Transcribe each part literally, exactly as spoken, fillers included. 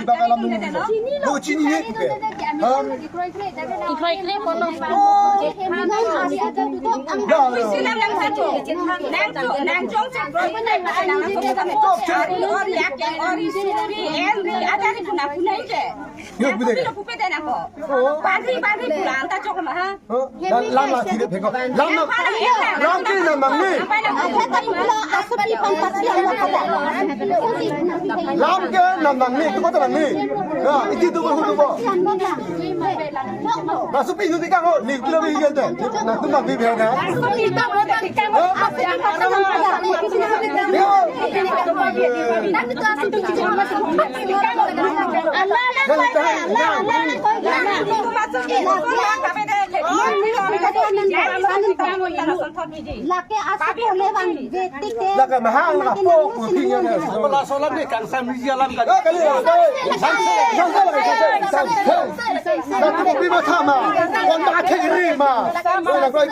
Baka lam nung. Bo chini ne ke. Ham. Ikroi kre pono. Ya, ya. Yo, bude. Party, party pulang ta chok ma ha. Lam, lam la thiri pheko. Lam, lam. Lam ke lam nangni. Lam ke lam nangni. Ko ta nangni. Ya, iti tu ko tu ko. Laso pi nu ti kang ho. Ni kilo bi gente. Nangtum nangni bi na. Lake mahang, lake po, po, tinggal. Laso alam ni kangsam ni alam kan. Latum pi ma tha ma. Kon ma thek ri ma. Kon ma thek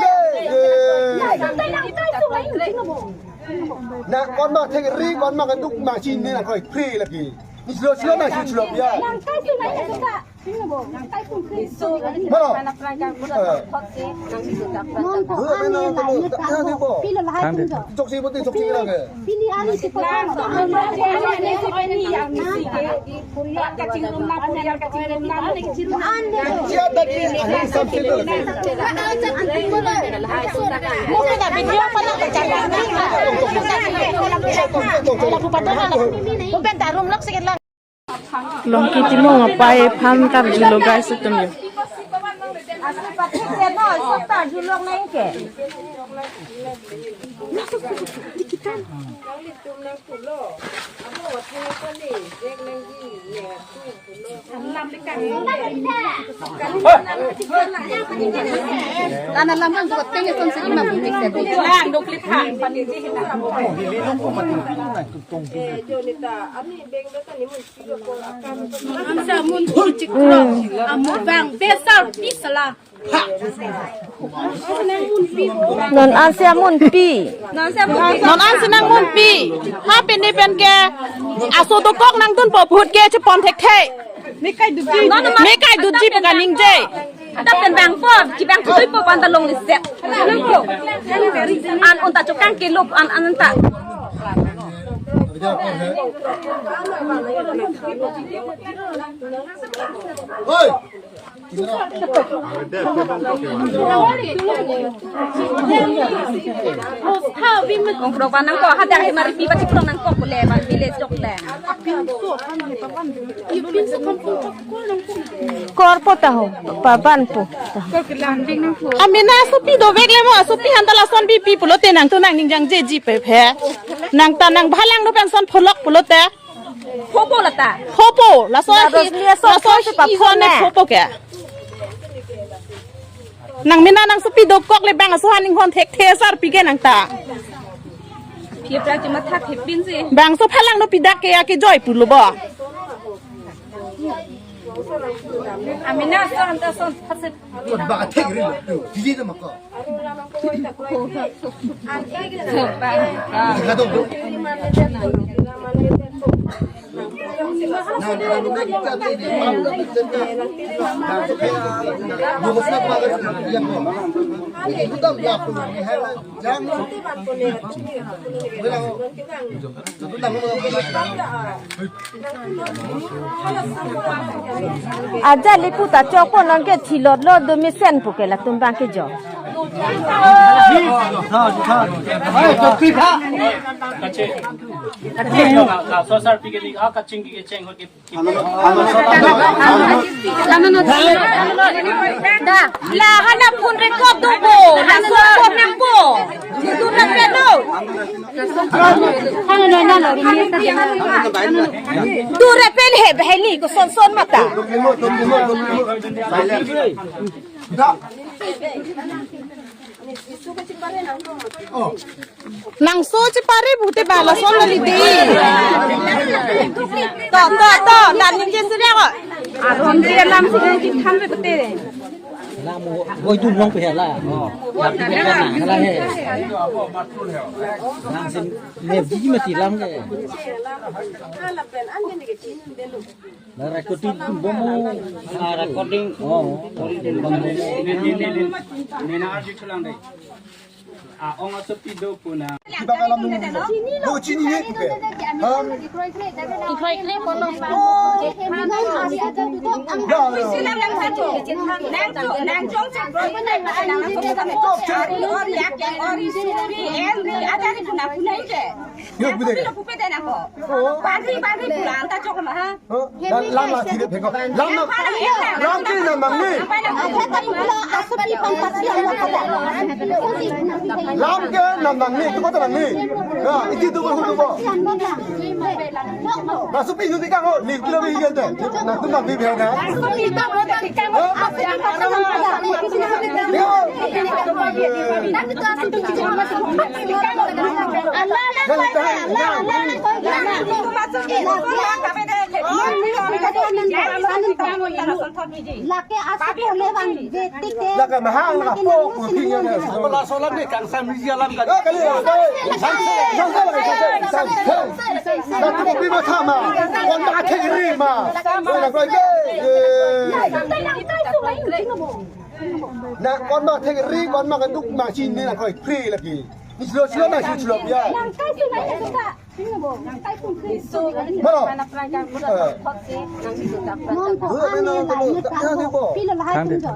ri ma. Na kon ma thek ri, kon ma keduk ma chini na koi free lagi. Ni silo silo na silo silo ya. Mana? Eh. Dua, dua, dua, dua. Tang di. Chok si putih, chok si lagi. Siap tadi, ah, ini sampai tu lagi. Longki Timung apai aphan karjulo guys atum yo. Ansa mun pu chikro, amo bang besar pisala. Non ansi amun pi. Non ansi nangmun pi. Ha pini pen ke aso dokok nangdunpo, vote ke chepon thekthe. Me kai dutji. Me kai dutji pu kaningje. Ada pen bangpo, chibang kutui po panta longle set. An unta chokang ke lop an an ta. Oi. Ongkrok pa nangkok, hadak hemari pi pachiklo nangkok le, ban village chok le. Korpo ta ho, pavan po ta. Amena asopi dovek le mo, asopi aphan ta lason pipi pulote nangtum nangning jangjeji pe phe. Nang ta nang bhalang do pen son pholok pulote. Phopo lata. Phopo, laso hi, laso hi, laso hi, laso hi, phopo ke. Nangmena nangsopi dokok le bang aso aning hon thekthe asarpi ke nang ta. Phia pra chuma thak thepin si. Bangso phalang no pidak ke ake joi pulo bo. Amena son ta son thase. Ba thek ri lo. Jiji de mako. Ajat lipu ta chokpo nangke thilot lo do mesen pu ke latum bang ke jo. Kaching. Kaching. Kaching. Kaching. Kaching. Kaching. Da, la hala phone record do bo, la so phone nang bo. Du na pe no. Du re pen he, he ni ko son son mata. Nangso chepare pute bala son lali de. To, to, to, dan ningje sini ako. Aron dia lam sini kithan pe pute. Lam mo boy dun long pe la. Oh, lam pe la he. Lam sin ne di mati lam ke. Na recording dun bom mo. Ah, recording. Oh. Nena arju chulang deh. Ah, ong aso pido puna. Kiba kalam nung. Lo chini ye kuke. Ham. Ikroi kre bono. Ya, ya. Yo, bude. Padri, padri, pula anta chok ma ha. Lam, lam, lam, lam, lam, lam ke nam nangji. Lam ke nam nangji. Tu kota nangji. Ya, iti tu ko, tu ko. Masuk pintu tiga ko. Ni kilo bi gente. Na tu ma bi bi na. Lake asap ole bang, jetik te. Lake mahang, lake po, po, king ya, ya. Pala solam ni kangsam ni alam kan. Eh, kali, kali. Sam, sam, sam, sam, sam. Lake kopi ma thama. Kon ma thek ri ma. Kon ma thek ri. Na kon ma thek ri, kon ma keduk ma chin ni na koi free lagi. Ni slow, slow na, slow, slow ya. Mano? Eh.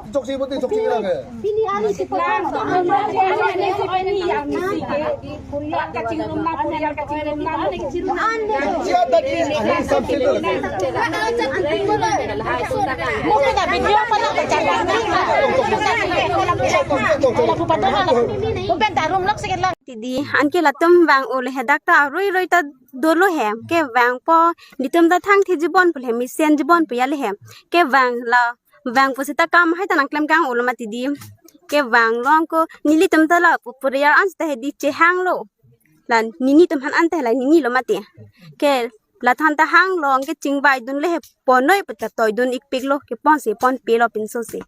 Chok si boti, chok si lagi. Siya tadi, ang sampai tu. Tidi, anke latum vang ole he dak ta aroi roi ta dolo he, kevangpo, nelitum ta thang thiji bon pu le he, mesen ji bon pu ya le he, kevang la, vang pu seta kam hai ta nangklem kang ole mati di, kevang long ko, nelitum ta la pu, puriar an seta he di chehang lo, la nini tum han an ta la nini lo mati, ke la than ta hang long ke chingbai dun le he, ponoi pu ta toi dun ikpik lo, kepon si ponpe lo pinso si.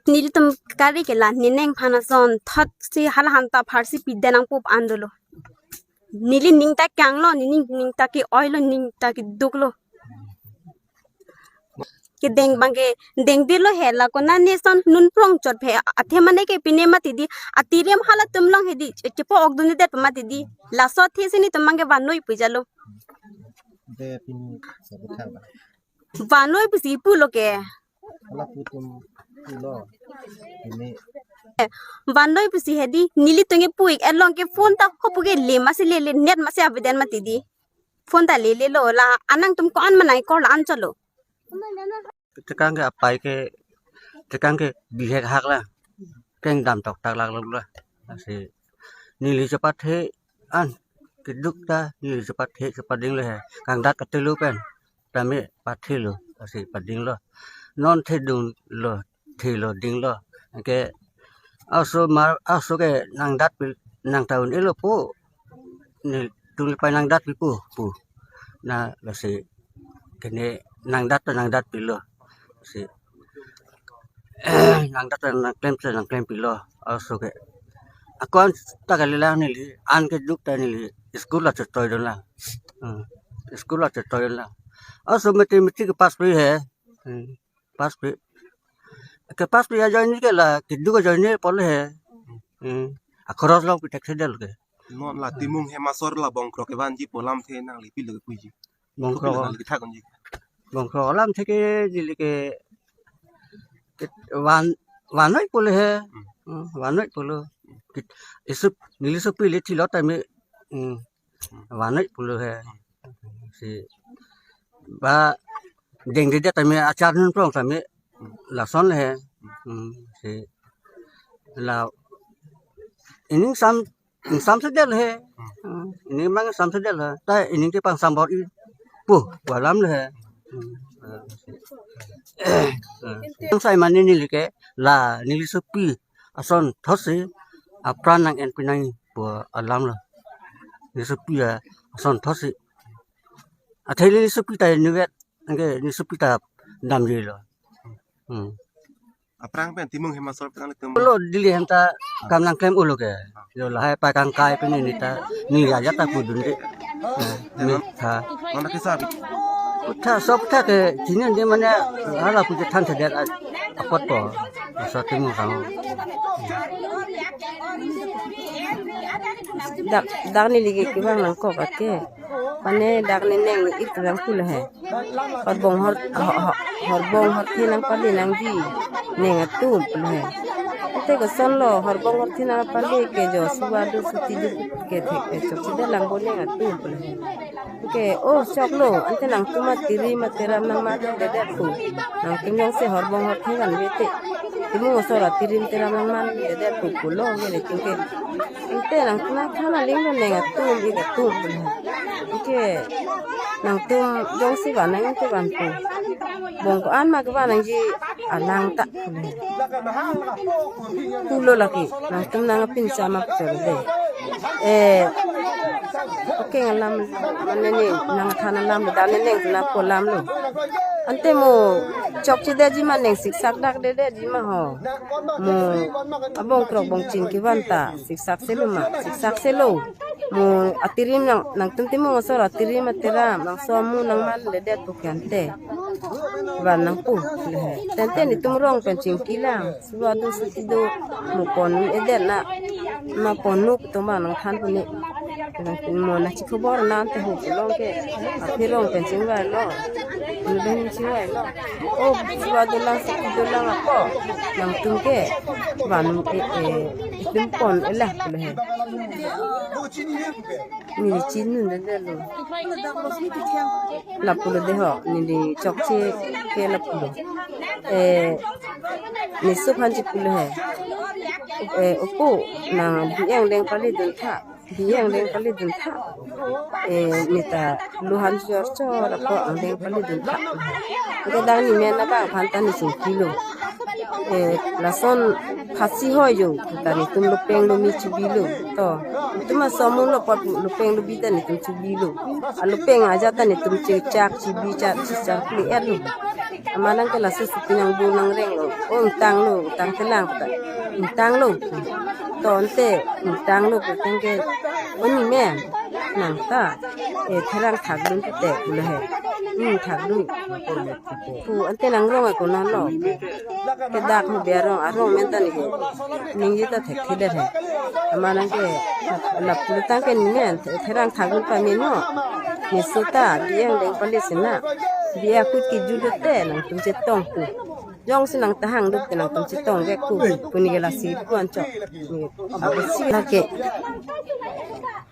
Nelitum kari ke la, ne neng aphan ason thot si hala han ta phar si pide nangpo pu an dolo. Neli ning ta kang lo, ne ning, ning ta ke-oi lo, ning ta keduk lo. Kedeng bang ke, deng dilo he la, konane son nun prong chot he, athe mane ke pine mati di, atirem halatum long he di, che-, chepo ok dun det mati di. Laso athe si nelitum bang ke vanoi pu jalo. De pini sabut thang ba. Vanoi pusi pulo ke. Hala putum pulo. Ini. Vanoi pusi he di, nelitum ke pu-ik, elong ke phone ta hopu ke le masi le le, net masi aveden mati di. Phone ta le le lo la, anang tum ko-an manang ko la an cholo. Tekang ke apai ke, tekang ke bihek hak la. Keng dam tok tak lak lo la. Lasi neli chepathe an, keduk ta neli chepathe, chepading le he. Kangdat katelo pen. Tame pathe lo, lasi pading lo. Non thedung lo, thelo ding lo. Ke aso mar, aso ke nangdat pil, nang taun elo po. Netum le pai nangdat pi po, po. Na lasi kene nangdat ta nangdat pilo. Si nangdat ta nangklem ta nangklem pilo. Aso ke. Ako an ta kali lang neli, an keduk ta neli. School la chetoi dun lang. Hmm. School la chetoi dun lang. Aso mathematics pass pi he. Hmm. Pass pi. Ke pass pi ajoine ke la, keduk ajoine pole he. Hmm. Akhoros long pi thekthedel ke. Non la Timung Hemasor la bongkrok kevanji pu alamthe nangli pilo ke puji. Bongkrok. Pilo nangli kethak unji. Bongkrok alamthe ke neli ke, ke van, vanoi pule he. Hmm. Hmm, vanoi pulo. Kit-, isup, neli sup pili thilo tame. Hmm. Vanoi pulo he. Si ba dengdedet tame achar nun prong tame lason he. Hmm, si la ining sam, ining samsedel he. Hmm, ining mang samsedel he. Ta ining ke pang sambor i pu, pu alam le he. Hmm. Ang sai mane neli ke la neli supi ason thotsi apran nang-en pinang pu alam lo. Neli supi ason thotsi. Athe neli supi ta nivet, anke neli supi ta damjilo. Hmm. Aphrang pen Timung hem asor pen nangtum. Lo Delhi hem ta kam nangklem ulo ke. Lo lahai pa kangkai pen neli ta, neli ajat ta pudunde. Eh, me tha. Mana kisah? Tha, sop tha ke chini de mane hala pu je than thedet a-, apot po. So Timung kang. Dak, dak neli ke kevang nangkok ake. Mane dak ne neng ne ik lang pu lo he. Horbong hor, ho-, ho-, horbong horthe nangpale nangji neng atum pu lo he. Ante kosonlo horbong horthe nangpale ke jo suwa do suti do ke thek ke chokchedet lang bo neng atum pu lo he. Ke, oh, choklo, ante nangtum atirim ateram nangmandedet pu. Nangtum jongsi horbong horthe vanve te. Timung asor atirim teram nangmandedet pu pulo, neli tingke. Ante nangtum nangthan aling lo neng atum, ik atum pu lo he. Ke nangtum jongsi van nang ante van pu. Bong ko-an ma kevan nangji alang ta pu lo he. Pulo lake, nangtum nangpin sama pechor de. Eh, oke, alam mane ne nangthan alam lo, dan ne neng tuna po alam lo. Ante mo chokchedetji ma neng siksak dakdedetji ma ho. Mo abong krok bong ching kevan ta siksak selo ma, siksak selo. Mo atirim nang, nangtum Timung asor atirim ateram nangso amu nangmandedet pu ke ante van nangpo le he. Tenten itum rong pen chingki lang. Suwa do suti do, mo pon edet na, ma pon nuk to ma nangthan pu ne. Mo nangchikhobor na ante ho pulo ke. Aphi rong pen chingvailo. Mo ben chingvailo. Oh, suwa do lang suti do lang ako. Nangtum ke van, eh, eh, itum pon elah pu lo he. Neli chinidedetlo. Lapulo de ho, neli chokche ke lapulo. Eh, ne sup hanji pulo he. Eh, opo, nang bi angdeng pale dun tha. Bi angdeng pale dun tha. Eh, ne ta lo han chor chor ako angdeng pale dun tha. Ke dang ne men abang aphan ta ne chingkilo. Eh, lason Khasi hoi jo, ta netum lopeng lomi chibilo. To, netum aso amu lo apot lopeng lobi ta netum chibilo. Alopeng ajat ta netum chechak chibi chak chichak kle-etlo. Amat nang ke laso supi nang bu nang renglo. Oh, ingtanglo, ingtang telang ta. Ingtanglo. To ante, ingtanglo pu tangke. Oh, ne men. Nang ta. Eh, therang thakdun te pu lo he. Hmm, thakdun. Pu ante nang rong ako nang lo. Ke dak hu biar rong, arong men ta ne ke. Ningje ta thekthedet he. Amat nang ke lapu tangke ne men, therang thakdun pame non. Ne so ta, bi angdeng pale si na. Bi akut kejut te nangtum chetong pu. Jongsi nang tahang duk te nangtum chetong ke ku. Pu ne ke lasi pu anchot. Ne, abisi lake.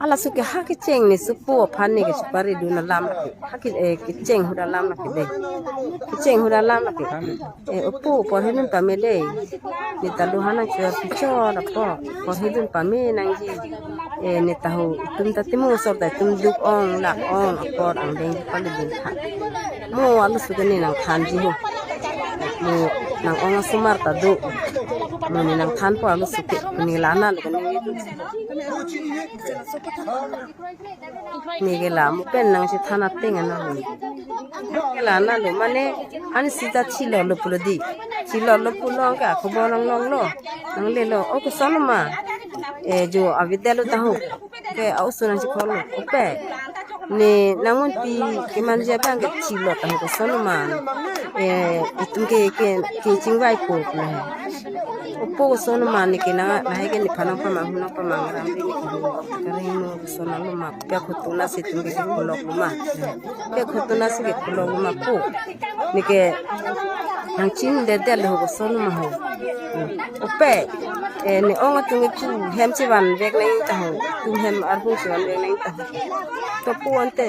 Halaso ke ha kecheng ne supo aphan ne ke supari dun alam lake. Ha ke, eh, kecheng ahut alam lake de. Kecheng ahut alam lake. Eh, opo porhidun pame de. Ne ta lo han nang chor pichor apo. Porhidun pame nangji. Eh, ne ta ho, itum ta Timung asor ta itum duk ong, lak ong, apor angdeng pale dun tha. Mo halaso ke ne nangthanji ho. Mo nang-ong asomar ta do. Mo ne nangthanpo halaso ke, ne la-an lo ke ne. Ne ke la mo pen nangchethan ateng anlo. Ke la-an lo mane, ani sita chilolo pulo di. Chilolo pulo ke akhobor nanglonglo. Nanglelo, oh, koson ma. Eh, jo avedetlo ta ho. Ke a-oso nangchiklo. Ope. Ne nangmunpi kemanji abang ke chilo ta ho, koson ma. Eh, itum ke, ke, kechingvaipo pu lo he. Opo koson ma ne ke nang, lahai ke nephan nangpamang, nangpamang ram ri ne ke ho. Kareng no koson lo ma, pia khotona si itum ke kholok lo ma. Pia khotona si kholok lo ma pu. Ne ke nangchinidedetlo koson ma ho. Ope. Eh, ne-ong atum ke chu hem chevanvek nang ta ho. Tum hem arbung chevanvek nang ta ho. To pu ante,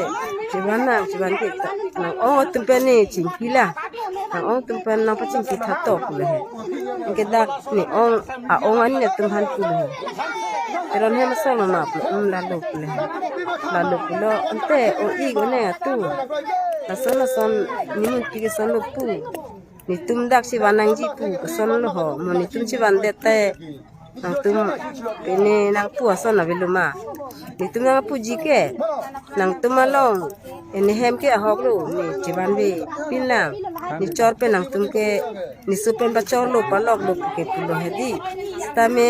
chevan nang, chevan ke ta. Nang-ong atum pen ne chingki la. Nang-ong atum pen nangpachingki tha to pu lo he. Ke dak ne-ong, a-ong ani atum aphan pu lo he. Teron hem asor ma pu lo, um, lalo pu lo he. Lalo pulo, ante o-ik o-neng atum. Lason lason, nemunpi keson lo pu. Netum dak chevan nangji pu, koson lo ho. Mo netum chevandet te. Nangtum pine nangpu ason avelo ma? Netum nangpuji ke, nangtum along, ne hem ke ahok lo, ne chevanve pinlang, ne chor pen nangtum ke, ne su pen pachor lo, palok lo ke pulo hedi. Sitame,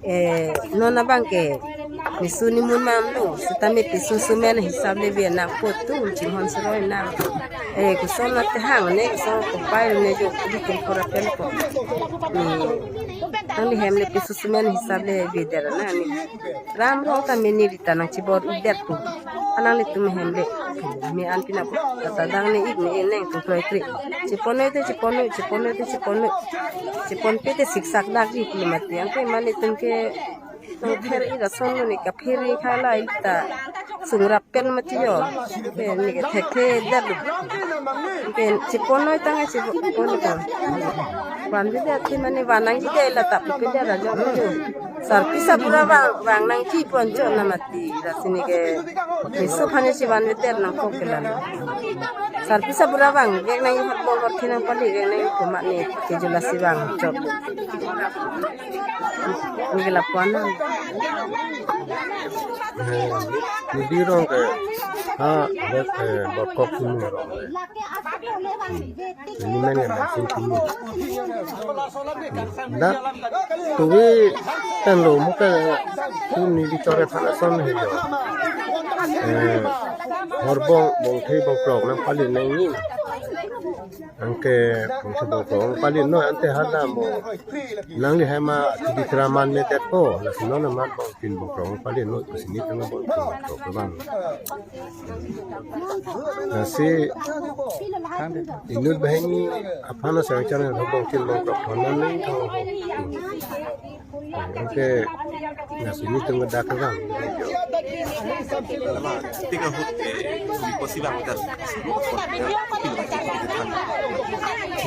eh, non abang ke, ne su ne mun mam lo, sitame pisu su men hisap le vi nangpo tu chinghon suroi nang. Eh, koson mate hang ne, koson kopai ne jo, di tum kora pen ko. Ne, nangli hem le pisu su men hisap le vi der nang ne. Ram rong ta mini rita nangchibor-idet pu. Anang le tum hem le. Me an pina pu. Tata dang ne ik ne neng tum kroi kri. Chepon noi te chepon noi, chepon noi te chepon noi. Chepon pe te siksak dak ji pu mati. Anke mane tum ke nangpher-i ason lo ne kapher-i khala ita. Sungrap pen mati jo. Ke ne ke thekthe det lo. Ke chepon noi tang chepon noi tang. Vanvedet ti mane van nangji det la ta pu ke det la jo jo. Sarpi sabura vang, vang nangji pon jo na mati. Lasi ne ke, ne su phane si vanvedet nangkok ke la. Sarpi sabura vangvek nangji hot bol hot khe nangpalivek nangji komat ne ke jo lasi vang jo. Ne ke lapu-an nang. Eh, neli rong ke, ha, det, eh, Borkok Kumu rong le. Hmm. Neli men ke Mansing Kumu. Hmm. Dak tuvi pen lo mo ke tu neli chore than ason he jo. Eh, Horbong Bongthei Bongkrok nangpali nangji. Anke Bongthei Bongkrok nangpali noi ante hala mo. Nangli hem a Dikra man me det ko, lasi non amat Bongthei Bongkrok nangpali noi, pusi netum Bongthei Bongkrok kevang. Lasi inut banghini aphan asai channel Bongthei Bongkrok thon nang neng thang ho. Anke lasi netum dak kevang. Tiga hut, eh, di posibang ter.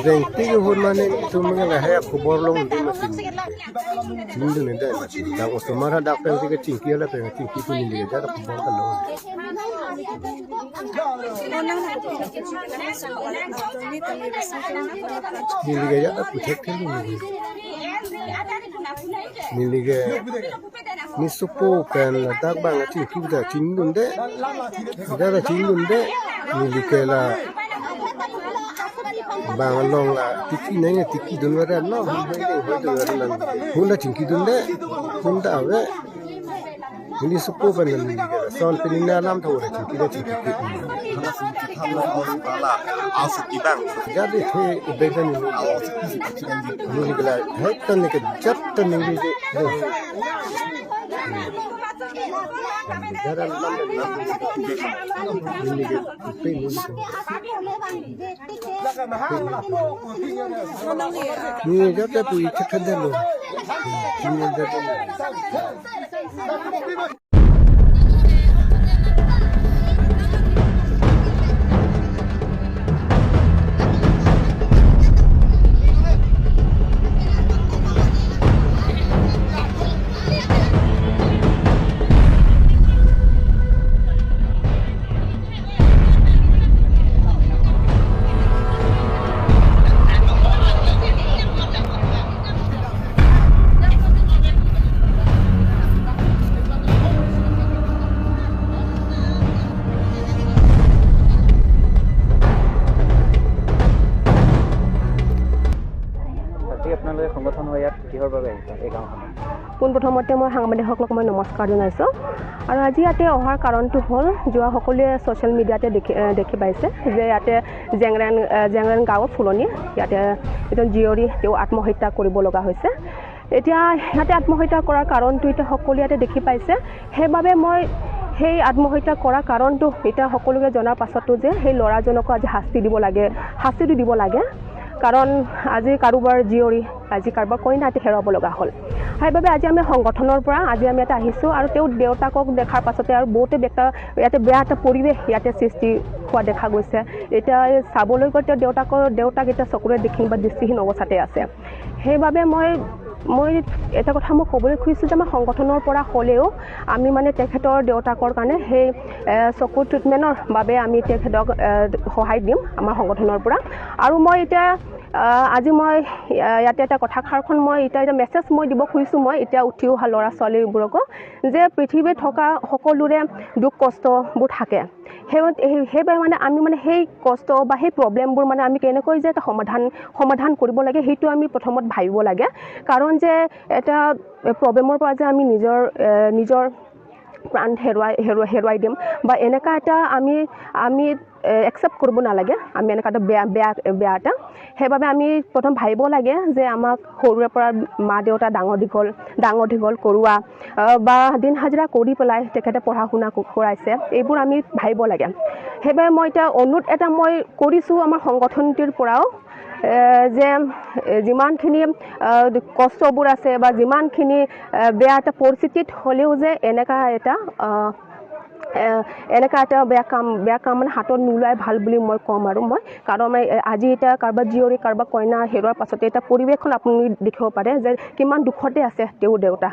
Reng tiga hut mane netum mengalai hai khobor long di machine. Chinidun ne dei machine. Dak osomar ha dak pen tiga chingki la pen chingki tu neli ke jada khobor ka long. Neli ke jada puthek thelu neli. Neli ke ne supo pen ladak bang chingki da chinidunde. Jada chinidunde. Neli ke la bang along la tiki neng tiki dun vare lo. Hunda chingki dunde. Hunda ave. Neli supo pen neli ke la son pini na lam tho ra chingki da chingki. Jadi the ubeda neli. Neli ke la heta neli ke jat ta neli ke. Jara lam neli ke pe neli. Ni jat ta pui chakhan da lo. Ni jat ta lo. আজি আপোনালোকে সংগঠন হৈ ইয়াত কিহৰ বাবে আহিছে এই গাঁওখনত? পোনপ্ৰথমতে মই সাংবাদিকসকলক মই নমস্কাৰ জনাইছোঁ। আৰু আজি ইয়াতে অহাৰ কাৰণটো হ'ল, যোৱা সকলোৱে ছ'চিয়েল মিডিয়াতে দেখি, এ, দেখি পাইছে যে ইয়াতে জেংৰেন, এ, জেংৰেন গাঁৱত ফুলনি ইয়াতে এজন জীয়ৰী তেওঁ আত্মহত্যা কৰিব লগা হৈছে। এতিয়া ইয়াতে আত্মহত্যা কৰাৰ কাৰণটো এতিয়া সকলোৱে ইয়াতে দেখি পাইছে। সেইবাবে মই সেই আত্মহত্যা কৰা কাৰণটো এতিয়া সকলোকে জনাৰ পাছতো যে সেই ল'ৰাজনকো আজি শাস্তি দিব লাগে, শাস্তিটো দিব লাগে। কাৰণ আজি কাৰোবাৰ জীয়ৰী, আজি কাৰোবাৰ কইনা এটা হেৰুৱাব লগা হ'ল। সেইবাবে আজি আমি সংগঠনৰ পৰা আজি আমি ইয়াতে আহিছোঁ আৰু তেওঁৰ দেউতাকক দেখাৰ পাছতে আৰু বহুতে বেটা-, ইয়াতে বেয়া এটা পৰিৱেশ ইয়াতে সৃষ্টি হোৱা দেখা গৈছে। এতিয়া এই চাবলৈ গৈ তেওঁৰ দেউতাকৰ, দেউতাক এতিয়া চকুৰে দেখি বা দৃষ্টিহীন অৱস্থাতে আছে। সেইবাবে মই, মই এটা কথা মই ক'বলৈ খুজিছোঁ যে আমাৰ সংগঠনৰ পৰা হ'লেও আমি মানে তেখেতৰ দেউতাকৰ কাৰণে সেই, এ, চকুৰ ট্ৰিটমেণ্টৰ বাবে আমি তেখেতক, এ, সহায় দিম আমাৰ সংগঠনৰ পৰা। আৰু মই এতিয়া আহ, আজি মই, আহ, ইয়াতে এটা কথাষাৰখন মই এতিয়া, এতিয়া মেছেজ মই দিব খুজিছোঁ মই এতিয়া উঠি অহা ল'ৰা ছোৱালীবোৰকো যে পৃথিৱীত থকা সকলোৰে দুখ কষ্টবোৰ থাকে। সেই, সেই, সেইবাবে মানে আমি মানে সেই কষ্ট বা সেই প্ৰব্লেমবোৰ মানে আমি কেনেকৈ যে এটা সমাধান, সমাধান কৰিব লাগে, সেইটো আমি প্ৰথমত ভাবিব লাগে। কাৰণ যে এটা প্ৰব্লেমৰ পৰা যে আমি নিজৰ, এ, নিজৰ প্ৰাণ হেৰুৱাই, হেৰুৱাই, হেৰুৱাই দিম বা এনেকুৱা এটা আমি, আমি, এ, একচেপ্ট কৰিব নালাগে আমি এনেকুৱা এটা বেয়া, বেয়া, বেয়া এটা। সেইবাবে আমি প্ৰথম ভাবিব লাগে যে আমাক সৰুৰে পৰা মা দেউতা ডাঙৰ দীঘল, ডাঙৰ দীঘল কৰোৱা, আহ, বা দিন হাজিৰা কৰি পেলাই তেখেতে পঢ়া শুনা ক-, কৰাইছে, এইবোৰ আমি ভাবিব লাগে। সেইবাবে মই এতিয়া অনুৰোধ এটা মই কৰিছোঁ আমাৰ সংগঠনটিৰ পৰাও, এ, যে, এ, যিমানখিনি, আহ, কষ্টবোৰ আছে বা যিমানখিনি, আহ, বেয়া এটা পৰিস্থিতিত হ'লেও যে এনেকা এটা, আহ, এ, এনেকা এটা বেয়া কাম, বেয়া কাম মানে হাতত নোলোৱাই ভাল বুলি মই ক'ম আৰু মই। কাৰণ মানে, এ, আজি এতিয়া কাৰোবাৰ জীয়ৰী, কাৰোবাৰ কইনা হেৰুৱাৰ পাছতে এটা পৰিৱেশখন আপুনি দেখিব পাৰে যে কিমান দুখতে আছে তেওঁৰ দেউতা।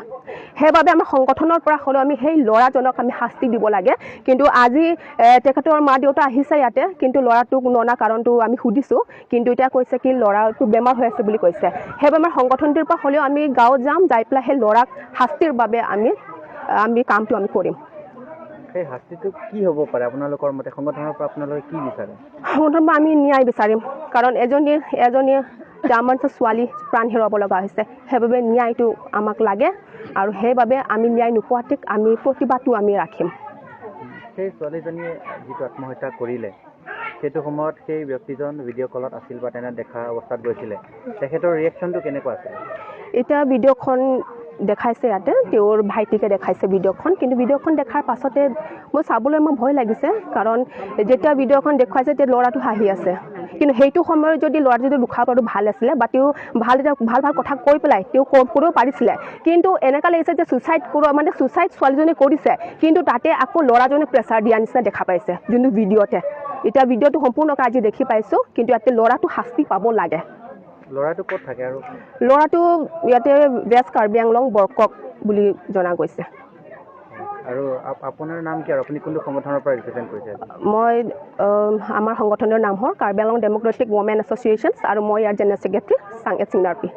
সেইবাবে আমাৰ সংগঠনৰ পৰা হ'লেও আমি সেই ল'ৰাজনক আমি শাস্তি দিব লাগে। কিন্তু আজি, এ, তেখেতৰ মা দেউতা আহিছে ইয়াতে, কিন্তু ল'ৰাটোক ননা কাৰণটো আমি সুধিছোঁ। কিন্তু এতিয়া কৈছে কি ল'ৰাটো বেমাৰ হৈ আছে বুলি কৈছে। সেইবাবে আমাৰ সংগঠনটিৰ পৰা হ'লেও আমি গাঁৱত যাম, যাই পেলাই সেই ল'ৰাক শাস্তিৰ বাবে আমি, আমি কামটো আমি কৰিম। সেই শাস্তিটো কি হ'ব পাৰে আপোনালোকৰ মতে? সংগঠনৰ পৰা আপোনালোকে কি বিচাৰে? সংগঠনৰ পৰা আমি ন্যায় বিচাৰিম, কাৰণ এজনী, এজনী আমাৰ ছোৱালী প্ৰাণ হেৰুৱাব লগা হৈছে। সেইবাবে ন্যায়টো আমাক লাগে আৰু সেইবাবে আমি ন্যায় নোপোৱাটিক আমি প্ৰতিবাদটো আমি ৰাখিম। সেই ছোৱালীজনীয়ে যিটো আত্মহত্যা কৰিলে, সেইটো সময়ত সেই ব্যক্তিজন ভিডিঅ' কলত আছিল বা তেনে দেখা অৱস্থাত গৈছিলে, তেখেতৰ ৰিয়েকশ্যনটো কেনেকুৱা আছিলে? এতিয়া ভিডিঅ'খন দেখাইছে ইয়াতে, তেওঁৰ ভাইটিকে দেখাইছে ভিডিঅ'খন। কিন্তু ভিডিঅ'খন দেখাৰ পাছতে মই চাবলৈ মোৰ ভয় লাগিছে, কাৰণ যেতিয়া ভিডিঅ'খন দেখুৱাইছে, তেতিয়া ল'ৰাটো হাঁহি আছে। কিন্তু সেইটো সময়ত যদি ল'ৰাটো যদি দুখ পালে ভাল আছিলে বা তেওঁ ভাল এটা, ভাল ভাল কথা কৈ পেলাই তেওঁ ক-, কৰিব পাৰিছিলে। কিন্তু এনেকুৱা লাগিছে যে ছুইচাইড কৰোৱা, মানে ছুইচাইড ছোৱালীজনীয়ে কৰিছে, কিন্তু তাতে আকৌ ল'ৰাজনে প্ৰেছাৰ দিয়া নিচিনা দেখা পাইছে যোনটো ভিডিঅ'তে। এতিয়া ভিডিঅ'টো সম্পূৰ্ণকৈ আজি দেখি পাইছোঁ, কিন্তু ইয়াতে ল'ৰাটো শাস্তি পাব লাগে। ল'ৰাটো ক'ত থাকে আৰু? ল'ৰাটো ইয়াতে ৱেষ্ট কাৰ্বি আংলং বৰকক বুলি জনা গৈছে। আৰু আপ- আপোনাৰ নাম কি আৰু আপুনি কোনটো সংগঠনৰ পৰা ৰিপ্ৰেজেণ্ট কৰিছে আজি? মই, আহ, আমাৰ সংগঠনৰ নাম হ'ল কাৰ্বি আংলং ডেমক্ৰেটিক ৱমেন এছ'চিয়েশ্যনছ আৰু মই ইয়াৰ জেনেৰেল ছেক্ৰেটাৰী চাংএট সিংনাৰ্পী।